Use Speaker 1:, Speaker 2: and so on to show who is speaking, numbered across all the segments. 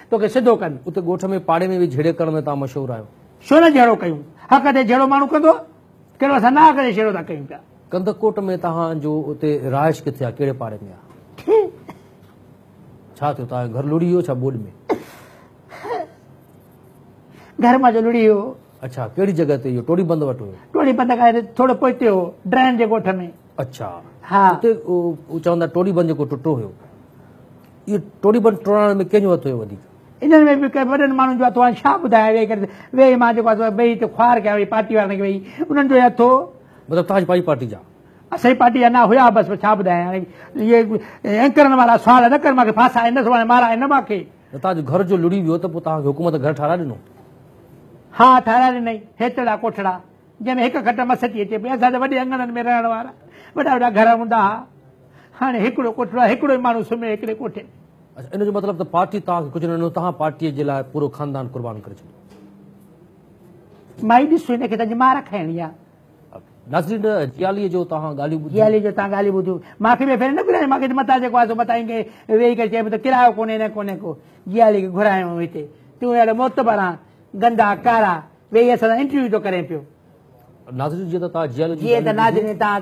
Speaker 1: توکي سڌو ڪن.
Speaker 2: اتي ڳوٺ ۾ پاڙي ۾ به جهيڙي ڪرڻ ۾ توهان مشهور آهيو.
Speaker 1: ڇو نه جهيڙو ڪيون؟ حق تي جهيڙو ماڻهو ڪندو؟ ڪهڙو اسان ناحق تي جهيڙو ٿا ڪيون پيا.
Speaker 2: ڪنڌڪوٽ ۾ توهان جو اتي رهائش ڪٿي آهي؟ ڪهڙي پاڙي ۾ آهي؟ ڇا ٿيو توهان جو گهر لڙهي ويو ڇا ٻوڏ ۾؟
Speaker 1: گهر منهنجو لڙهي ويو.
Speaker 2: اڇا ڪهڙي جڳهه تي اهو ٽوڙي بند وٽ هيو؟
Speaker 1: ٽوڙي بند کان ٿورو پوئتي هو ڊرين جي ڳوٺ ۾.
Speaker 2: اڇا
Speaker 1: ها
Speaker 2: اتي چوندا ٽوڙي بند جيڪو ٽٽو هيو اهو ٽوڙي بند ٽوڙائڻ ۾ ڪنهن جو هٿ هيو وڌيڪ؟
Speaker 1: انهن ۾ به ڪنهن وڏن ماڻهن جو هٿ هو هاڻي ڇا ٻڌايان ويهي ڪري ويهي مان جيڪو آهي سو ويهي هتي خوار ڪيان ويهي پارٽي وارن کي ويهي انهن جو ئي هٿ هو.
Speaker 2: مطلب توهان جي پنهنجي پارٽي جا؟
Speaker 1: اسان جي پارٽي جا نه هيا بس ڇا ٻڌايان هاڻي اهي اينڪرن وارا سوال نه ڪر مانکي ڦاسائي نه سڀاڻي مارائي نه مانکي.
Speaker 2: نه توهان جو گهر جو لڙهي ويو ته پوء توهان کي حڪومت گهر ٺاهرائي ڏنو؟
Speaker 1: ها ٺاهرائي ڏنائين هيترڙا ڪوٺڙا جنهن ۾ هڪ کٽ مس ٿي اچي پئي اسان ته وڏي اڱڻن ۾ رهڻ وارا وڏا وڏا گهر هوندا ها هاڻي هڪڙو ڪوٺڙو آهي هڪڙو ئي ماڻهو سمهي هڪڙي ڪوٺي ۾.
Speaker 2: اڇا ان جو مطلب ته پارٽي توهان کي ڪجهه نه ڏنو توهان پارٽي جي لاء پورو خاندان قربان ڪري ڇڏيو.
Speaker 1: مائي ڏس هن کي ته اڄ مار کائڻي آ.
Speaker 2: ناظرين جيالي جو توهان ڳالهيون ٻڌيون.
Speaker 1: جيالي جو توهان ڳالهيون ٻڌيون. مان کي ٻئي ڦيري نه گهرايو مان کي متان جيڪو آهي سو متان ائين ويهي ڪري چئي ته ڪرايو ڪونهي نه ڪونهي ڪو جيالي کي گهرايو هتي تون اهڙو معتبر آن گندا ڪارا ويهي اسان سان انٽرويو ٿو ڪرين پيو.
Speaker 2: ناظرين جيئن ته توهان جيالي جون
Speaker 1: جيئن ته
Speaker 2: ڳالهيون
Speaker 1: ناظرين
Speaker 2: ٻڌيون
Speaker 1: توهان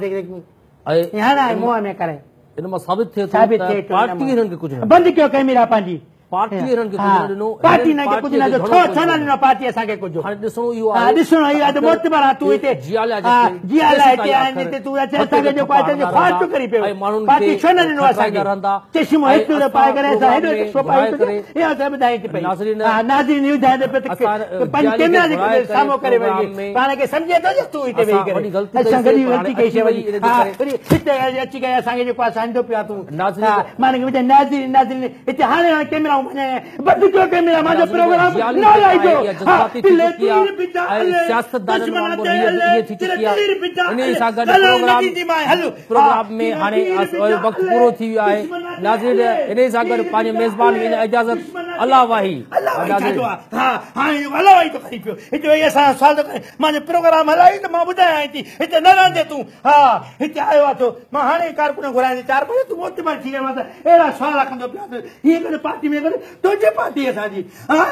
Speaker 2: ۽
Speaker 1: هڻائي منهن ۾ ڪري.
Speaker 2: ان مان ثابت ٿئي ٿو
Speaker 1: ثابت
Speaker 2: ته
Speaker 1: ٿئي ٿو ان
Speaker 2: پارٽي
Speaker 1: مان.
Speaker 2: هنن کي ڪجهه نه ڏنو.
Speaker 1: بند ڪيو ڪئميرا پنهنجي.
Speaker 2: پارٽي هنن کي ڪجهه نه ڏنو.
Speaker 1: پارٽي
Speaker 2: هنن
Speaker 1: هنن کي
Speaker 2: پارٽيء
Speaker 1: ڪجهه نه
Speaker 2: کي
Speaker 1: ڏنو.
Speaker 2: گهڻو
Speaker 1: ڇو
Speaker 2: ڪجهه
Speaker 1: ڇو نه
Speaker 2: ڏنو.
Speaker 1: ڏنو پارٽي اسان کي ڪجهه.
Speaker 2: هاڻي ڏسڻو اهو
Speaker 1: ها
Speaker 2: آهي
Speaker 1: ڏسڻو اهو آهي ته
Speaker 2: ته
Speaker 1: معتبر آ تون
Speaker 2: اهي
Speaker 1: هتي.
Speaker 2: جيالا
Speaker 1: ها
Speaker 2: جيڪي
Speaker 1: جيالا
Speaker 2: تيسين
Speaker 1: هتي
Speaker 2: تائين
Speaker 1: آهن
Speaker 2: آخر
Speaker 1: هتي تون اچي
Speaker 2: هٿ
Speaker 1: اسان کي
Speaker 2: کي
Speaker 1: جيڪو
Speaker 2: ٺپا
Speaker 1: آهي تنهنجي
Speaker 2: هڻندا
Speaker 1: خوار
Speaker 2: رهندا
Speaker 1: ڇو ڪرين پيو.
Speaker 2: ۽ ماڻهن
Speaker 1: پارٽي
Speaker 2: کي
Speaker 1: ڇو نه ڏنو اسان
Speaker 2: کٽرائيندا
Speaker 1: کي.
Speaker 2: رهندا
Speaker 1: چشمو
Speaker 2: ۽
Speaker 1: هيترو
Speaker 2: اسان
Speaker 1: پائي ڪري اسان
Speaker 2: پروگرام
Speaker 1: هيڏو
Speaker 2: ۾
Speaker 1: چشمو پائي
Speaker 2: گهرائي
Speaker 1: تنهنجو
Speaker 2: ڪري
Speaker 1: اها اسان ٻڌائين ٿي پئي.
Speaker 2: ناظرين
Speaker 1: ها ناظرين اهو ٻڌائين ٿي پئي ته
Speaker 2: اسان
Speaker 1: پنهنجي
Speaker 2: جيالي کي
Speaker 1: ڪيمرا جي
Speaker 2: گهرائي ڪري
Speaker 1: سامهون ڪري
Speaker 2: پروگرام
Speaker 1: وڃي
Speaker 2: ۾
Speaker 1: پاڻ کي سمجهي ٿو جو تون هتي ويهي
Speaker 2: اسان
Speaker 1: ڪري
Speaker 2: وڏي غلطي
Speaker 1: اسان
Speaker 2: ڪئي
Speaker 1: وڏي
Speaker 2: سي پر
Speaker 1: غلطي
Speaker 2: هاڻي
Speaker 1: ڪئي
Speaker 2: اچي
Speaker 1: سي
Speaker 2: وئي
Speaker 1: وڏي
Speaker 2: ان جي
Speaker 1: ها
Speaker 2: ڪري
Speaker 1: وري هتي اچي ڪري اسان کي جيڪو آهي سهندو پيو آهي تون
Speaker 2: ناظرين
Speaker 1: ها مان کي ٻڌائي ناظرين ناظرين هتي هاڻي هاڻي ڪيمرائون ڀڃائي بند ڪيو ڪيمرا منهنجو
Speaker 2: ناظرين
Speaker 1: پروگرام
Speaker 2: جيالي
Speaker 1: نه
Speaker 2: جيڪا آهي
Speaker 1: هلائجو
Speaker 2: اها
Speaker 1: ها
Speaker 2: جذباتي ٿي
Speaker 1: تلي
Speaker 2: چڪي آهي
Speaker 1: تير بچا
Speaker 2: ۽
Speaker 1: هل
Speaker 2: سياستدانن
Speaker 1: دشمن
Speaker 2: وانگر
Speaker 1: تي
Speaker 2: هيء
Speaker 1: هل
Speaker 2: به ائين ٿي
Speaker 1: تلي
Speaker 2: چڪي آهي
Speaker 1: تير بچا
Speaker 2: انهيء
Speaker 1: هل
Speaker 2: سان گڏ
Speaker 1: ڳالهائڻ نه
Speaker 2: پروگرام
Speaker 1: ڏينديمانء هل ها
Speaker 2: پروگرام ۾
Speaker 1: تير
Speaker 2: هاڻي
Speaker 1: تير بچا
Speaker 2: وقت
Speaker 1: هل
Speaker 2: پورو ٿي ويو آهي
Speaker 1: دشمن تي
Speaker 2: ناظرين
Speaker 1: هل
Speaker 2: انهيء سان گڏ
Speaker 1: تير
Speaker 2: پنهنجي
Speaker 1: بچا
Speaker 2: ميزبان
Speaker 1: هل
Speaker 2: کي اجازت
Speaker 1: دشمن تي
Speaker 2: الله
Speaker 1: هل
Speaker 2: واهي
Speaker 1: الله واهي ڇا
Speaker 2: ناظرين
Speaker 1: جو آ ها هاڻي الله واهي ٿو کڻي پيو هتي ويهي اسان سان سوال ٿو ڪري منهنجو پروگرام هلائي ته مان ٻڌايانء ٿي هتي نه رهندين تون ها هتي آيو آ ٿو مان هاڻي ئي ڪارڪن گهرايان ٿي چار پنج تون معتبر ٿي ويو آ ته اهڙا سوال ڪندو پيو آ هيء ڪڏهن پارٽي ۾ ڪڏهن تنهنجي پارٽي اسان جي ها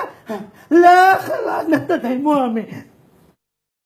Speaker 1: لک لعنت اٿئي منهن ۾.